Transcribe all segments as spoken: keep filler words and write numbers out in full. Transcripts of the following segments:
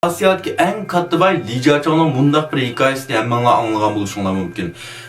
ئاسىيادىكى ئەڭ كاتتا باي لى جياچاڭنىڭ مۇنداق بىر ھېكايىسىنى ھەممىڭلار ئاڭلىغان بولۇشۇڭلار مۇمكىن.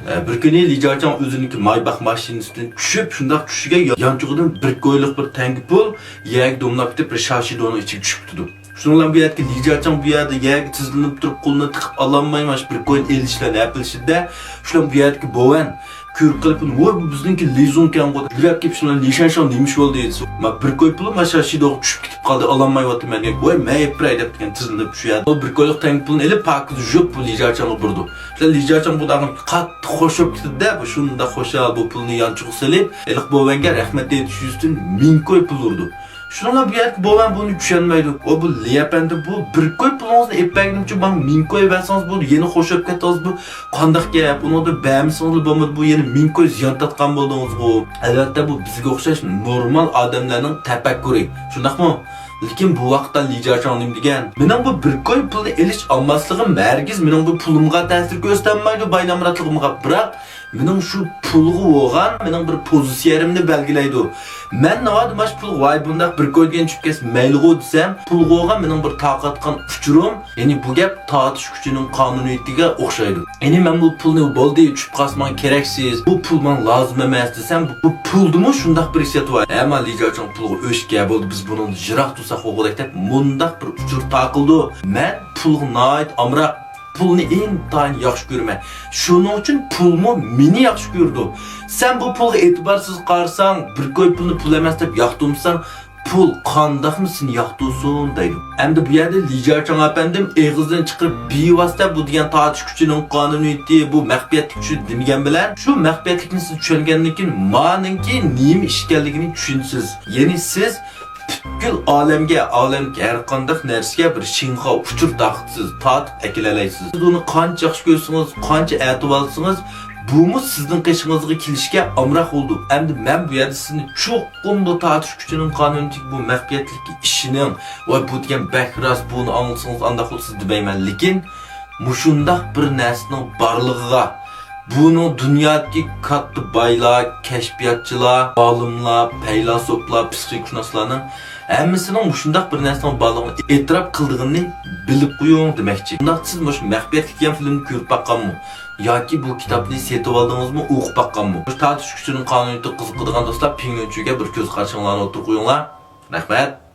ئە، بىر كۈنى لى جياچاڭ ئۆزىنىڭكى مايباخ ماشىنىسىدىن چۈشۈپ، شۇنداق چۈشىگە يانچۇقىدىن بىر كويلۇق بىر تەڭگە پۇل يەرگە دومىلاپ كېتىپ، بىر شاشىدونىڭ ئىچىگە چۈشۈپ كېتىدۇ. شۇنىڭ بىلەن بۇ يەردىكى لى جياچاڭ بۇ يەردە يەرگە تىزلىنىپ تۇرۇپ، قولىنى تىقىپ ئالالماي، مانا شۇ بىر كوينى ئېلىش بىلەن ھەپىلىشىدە، شۇلار بۇ يەردىكى بوۋەن كۆرۈپ قېلىپ، ۋوي، بۇ بىزنىڭكى لى زۇڭكەنغۇ، يۈگۈرۈپ كېلىپ، شۇنىڭ لى شەنشاڭ نېمە ئىش بولدى دېسە، ما بىر كوي پۇلۇم ما شاشىدوغا چۈشۈپ كېتىپ قالدى، ئالالمايۋاتىمەن دېگەن، ۋوي، مەن ئېلىپ بېرەي دەپ دېگەن تىزلىنىپ شۇ يەردە. ئۇ بىر كويلۇق تەڭگە پۇلنى ئېلىپ، پاكىز يۇيۇپ، بۇ لى جياچاڭغا بۇرىدۇ. شۇ لى جياچاڭ بۇ داغنى قاتتىق خوش بولۇپ كېتىدۇ-دە، بۇ شۇنداق خۇشال بۇ پۇلنى يانچۇقىغا سېلىپ، ھېلىقى بوۋەنگە رەھمەت ئېيتىش يۈزىسىدىن مىڭ كوي پۇل ئۇرىدۇ. شۇنىڭغا بۇ يەردىكى بوۋەن بۇنى چۈشەنمەيدۇ. ئو، بۇ لى ئەپەندى، بۇ بىر كوي پۇلىڭىزنى ئېلىپ بەرگىنىمچە ماڭا مىڭ كوي بەرسىڭىز بولىدۇ، يەنە خوش بولۇپ كەتتىڭىز، بۇ قانداق گەپ؟ ئۇنىڭدىن بەرمىسىڭىزلا بولمىدى، بۇ يەنە مىڭ كوي زىيان تارتقان بولدىڭىزغۇ. ئەلۋەتتە، بۇ بىزگە ئوخشاش نورمال ئادەملەرنىڭ تەپەككۇرى. شۇنداقمۇ؟ لېكىن بۇ ۋاقىتتا لى جياچاڭ نېمە دېگەن؟ مېنىڭ بۇ بىر كوي پۇلنى ئېلىش ئالماسلىقىم ھەرگىز مېنىڭ بۇ پۇلۇمغا تەسىر كۆرسىتەلمەيدۇ، باي نامراتلىقىمغا. بىراق، مېنىڭ شۇ پۇلغا بولغان مېنىڭ بىر پوزىتسىيەمنى بەلگىلەيدۇ. مەن ناۋادا ماش پۇلغا ۋاي بۇنداق بىر كوي دېگەن چۈشۈپ كەتسە مەيلىغۇ دېسەم، پۇلغا بولغان مېنىڭ بىر تارقاتقان ئۇچۇرۇم، يەنى بۇ گەپ تارتىش كۈچىنىڭ قانۇنىيىتىگە ئوخشايدۇ. يەنى مەن بۇ پۇلنى بولدى، چۈشۈپ قالسا ماڭا كېرەكسىز، بۇ پۇل ماڭا لازىم ئەمەس دېسەم، بۇ پۇلدىمۇ شۇنداق بىر ھېسسىيات بار. ئەمما لى جياچاڭ پۇلغا ئۆچكە بولدى، بىز بۇنىڭدىن يىراق تۇرساق بولغۇدەك دەپ مۇنداق بىر ئۇچۇر تارقىلىدۇ. مەن پۇلغا ناھايىتى ئامراق. پۇلنى ئىنتايىن ياخشى كۆرىمەن. شۇنىڭ ئۈچۈن پۇلمۇ مېنى ياخشى كۆرىدۇ. سەن بۇ پۇلغا ئېتىبارسىز قارىساڭ، بىر كوي پۇلنى پۇل ئەمەس دەپ ياقتۇرمىساڭ، پۇل قانداقمۇ سېنى ياقتۇرسۇن دەيدۇ. ئەمدى بۇ يەردە لى جياچاڭ ئەپەندىم ئېغىزدىن چىقىرىپ بىۋاسىتە بۇ دېگەن تارتىش كۈچىنىڭ قانۇنىيىتى، بۇ مەخپىيەتلىك كۈچى دېمىگەن بىلەن، شۇ مەخپىيەتلىكنى سىز چۈشەنگەندىن كېيىن مانىڭكى نېمە ئىش ئىكەنلىكىنى چۈشىنىسىز. يەنى سىز پۈتكۈل ئالەمگە، ئالەمدىكى ھەر قانداق نەرسىگە بىر شىنخاۋ ئۇچۇر تارقىتىسىز، تارتىپ ئەكېلەلەيسىز. سىز ئۇنى قانچە ياخشى كۆرسىڭىز، قانچە ئەتىۋالسىڭىز، بۇمۇ سىزنىڭ قېشىڭىزغا كېلىشكە ئامراق بولىدۇ. ئەمدى مەن بۇ يەردە سىزنى چوقۇم بۇ تارتىش كۈچىنىڭ قانۇنىيىتىگە، بۇ مەخپىيەتلىككە ئىشىنىڭ، ۋاي بۇ دېگەن بەك راست، بۇنى ئاڭلىسىڭىز ئانداق بولىسىز دېمەيمەن. لېكىن مۇشۇنداق بىر نەرسىنىڭ بارلىقىغا، بۇنىڭ دۇنيادىكى كاتتا بايلار، كەشپىياتچىلار، ئالىملار، پەيلاسوپلار، پسىخىكشۇناسلارنىڭ ھەممىسىنىڭ مۇشۇنداق بىر نەرسىنىڭ بارلىقىنى ئېتىراپ قىلىدىغىنىنى بىلىپ قويۇڭ دېمەكچى. ئۇنداق سىز مۇشۇ مەخپىيەتلىك دېگەن فىلىمنى كۆرۈپ باققانمۇ؟ ياكى بۇ كىتابنى سېتىۋالدىڭىزمۇ، ئوقۇپ باققانمۇ؟ مۇشۇ تارتىش كۈچىنىڭ قانۇنىيىتىگە قىزىقىدىغان دوستلار پىڭلۈنچۈگە بىر كۆز قارىشىڭلارنى ئوتتۇرىغا قويۇڭلار. رەھمەت.